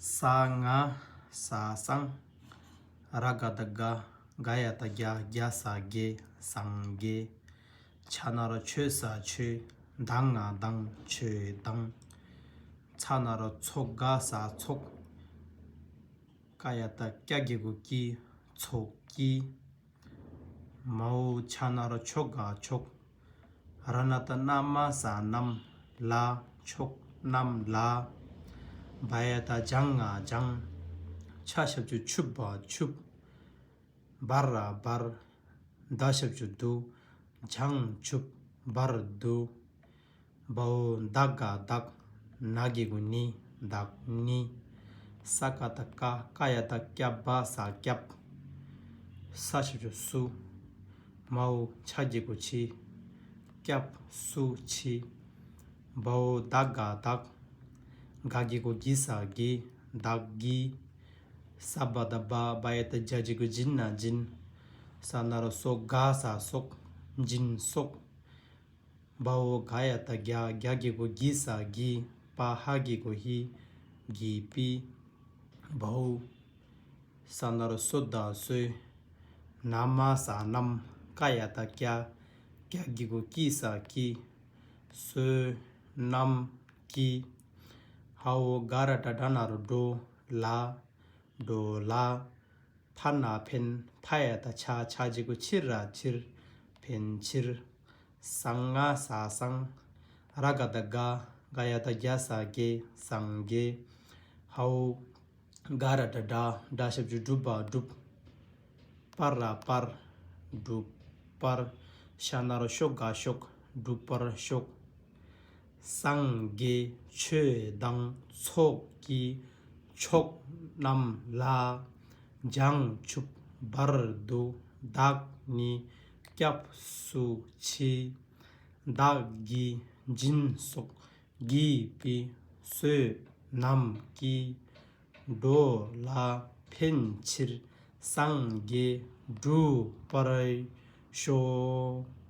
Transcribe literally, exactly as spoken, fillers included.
ས་ང་ས་སང་། ར་ག་བཏགས་རྒ། ག་ཡ་བཏགས་རྒྱ། རྒྱ་ས་རྒྱས། སངས་རྒྱས། ཆ་ན་རོ་ཆོ་ས་ཆོས། ད་ང་དང་། ཆོས་དང་། ཚ་ན་རོ་ཚོ་ག་ས་ཚོགས། ཀ་ཡ་བཏགས་ཀྱ་གི་གུ་ཀྱི། ཚོགས་ཀྱི། མའོ་ཆ་ན་རོ་ཆོ་ག་ཆོག་ར་ན་བཏགས་རྣ་མ་ས་རྣམས། ལ། ཆོག་རྣམས་ལ། བ་ཡ་བཏགས་ལྗ་ང་ལྗང་། ཆ་ཞབས་ཀྱུ་ཆུ་བ་ཆུབ། བ་ར་བར། ད་ཞབས་ཀྱུ་དུ། བྱང་ཆུབ་བར་དུ། བའོ་ད་ག་བདག་ན་གི་གུ་ནི། བདག་ནི། ས་ཀ་བཏགས་སྐ་ཀ་ཡ་བཏགས་སྐྱ་བ་ས་སྐྱབས། ས་ཞབས་ཀྱུ་སུ། མའོ་ཆ་གི་གུ་ཆི། སྐྱབས་སུ་མཆི། བའོ་ད་ག་བདག་ག་གི་གུ་གི་ས་གི། བདག་གི། ས་བ་བཏགས་སྦ་བ་ཡ་བཏགས་བྱ་གི་གུ་བྱི་ན་བྱིན། ས་ན་རོ་སོ་ག་ས་སོགས། སྦྱིན་སོགས། བའོ་ག་ཡ་བཏགས་གྱ་གྱ་གི་གུ་གྱི་ས་གྱི། པ་ཧ་གི་གུ་ཧི། གྱི་པི། བའོ། ས་ན་རོ་སོ་ད་སོས། ན་མ་ས་རྣམས། ཀ་ཡ་བཏགས་ཀྱ། ཀྱ་གི་གུ་ཀྱི་ས་ཀྱི། སོས་རྣམས་ཀྱི། ཧའོ་ག་ར་བཏགས་གྲ་ན་རོ་གྲོ། ལ། གྲོ་ལ། ཕ་ན་ཕན། ཕ་ཡ་བཏགས་ཕྱ་ཕྱ་གི་གུ་ཕྱི་ར་ཕྱིར། ཕན་ཕྱིར། སང་ང་ས་སང་། ར་ག་བཏགས་རྒ་ག་ཡ་བཏགས་རྒྱ་ས་རྒྱས། སངས་རྒྱས། ཧའོ་ག་ར་བཏགས་གྲ་གྲ་ཞབས་ཀྱུ་གྲུ་བ་གྲུབ། པ་ར་པར། གྲུབ་པར། ཤ་ན་རོ་ཤོ་ག་ཤོག་སྒྲུབ་པར་ཤོག་སངས་རྒྱས་ཆོས་དང་ཚོགས་ཀྱི་མཆོག་རྣམས་ལ། བྱང་ཆུབ་བར་དུ་བདག་ནི་སྐྱབས་སུ་མཆི། བདག་གིས་སྦྱིན་སོགས་བགྱིས་པའི་བསོད་ནམས་ཀྱིས། འགྲོ་ལ་ཕན་ཕྱིར་སངས་རྒྱས་འགྲུབ་པར་ཤོག